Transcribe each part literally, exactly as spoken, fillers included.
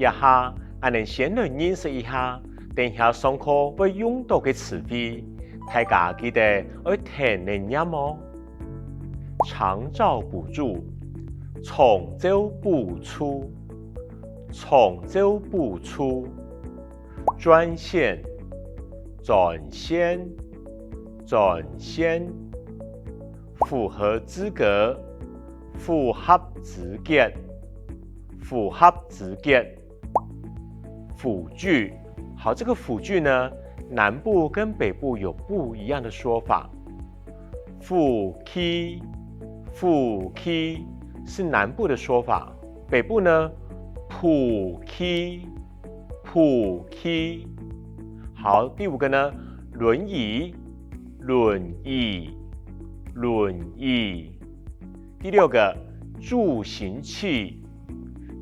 這下，𠊎等先來認識一下等下上課會用到个詞彙，大家記得愛跈等唸哦。長照補助，長照補助，長照補助。專線，專線，專線。符合資格，符合資格，符合資格。 輔具。好，這個輔具呢，南部跟北部有不一樣的說法。輔具，輔具是南部的說法，北部呢，輔具，輔具。好，第五個呢，輪椅，輪椅，輪椅。 第六個，助行器，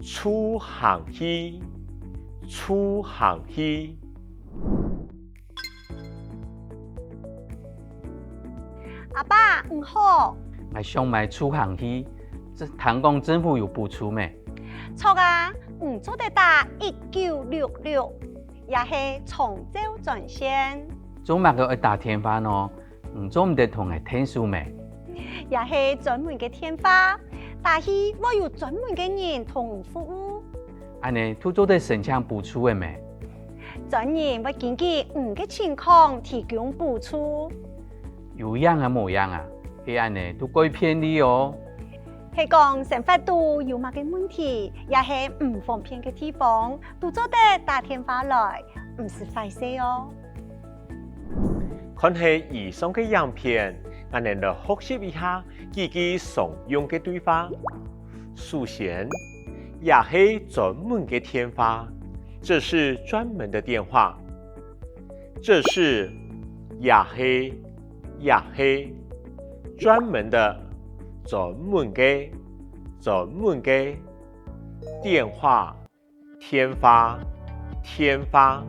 助行器，助行器。阿爸，你好。𠊎想買助行器，這聽講政府有補助咩？著啊，你做得打一九六六，也係長照專線。做麼个愛打電話呢？ 你做毋得同𠊎𢯭手咩？這係專門个電話，打去會有專門个人同你服務。恁呢就做得申請補助了咩？專人會根據你个情況提供補助。有影啊無影啊？係恁呢就蓋便利哦。係講生活肚有麼个問題，也係毋方便个地方，都做得打電話來，毋使壞勢哦。 看忒以上个影片，𠊎等來學習一下幾句常用个對話。首先，這係專門个電話，這是專門的電話。這是，這係，這係，專門的，專門个，專門个，電話， 電話，電話，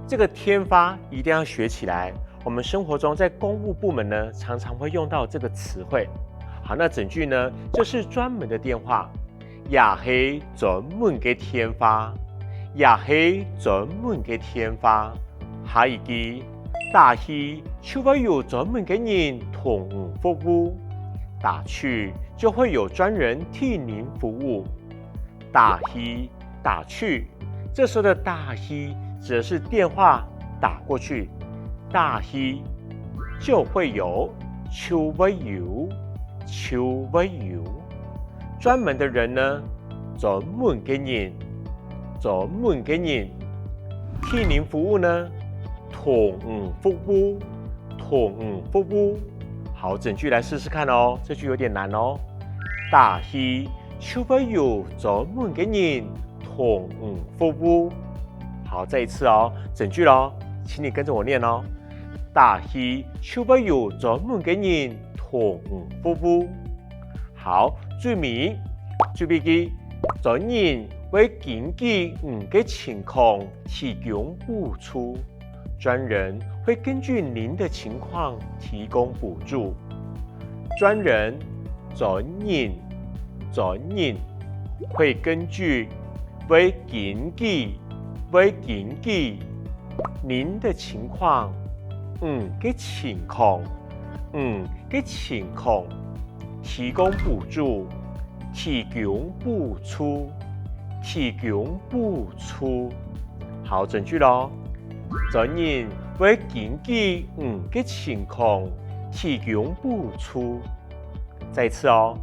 這個電話一定要學起來。我們生活中在公務部門呢，常常會用到這個詞彙。好，那整句呢，這是專門的電話，這係專門个電話，這係專門个電話。下一句，打去就會有專門个人同你服務，打去就會有專人替您服務。 打去，打去。這時候的打去指的是電話打過去，打去就會有，就會有，就會有。專門的人呢，專門个人，專門个人。替您服務呢，同你服務，同你服務。好，整句來試試看哦，這句有點難哦。打去 就會有專門个人同你服務。好，再一次哦，整句咯，請你跟著我念哦。打去就會有專門个人同你服務。好，最尾，最尾个，專人會根據你个情況提供補助。 專人會根據您的情況提供補助。專人，專人，專人，會根據，會根據，會根據，您的情況，你个情況，你个情況，提供補助，提供補助，提供補助。好，整句咯。 專人會根據你个情況提供補助。再一次哦，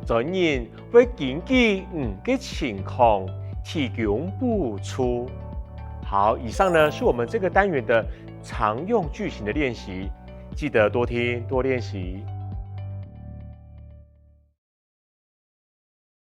專人會根據你个情況提供補助。好，以上呢是我們這個單元的常用句型的練習，記得多聽多練習。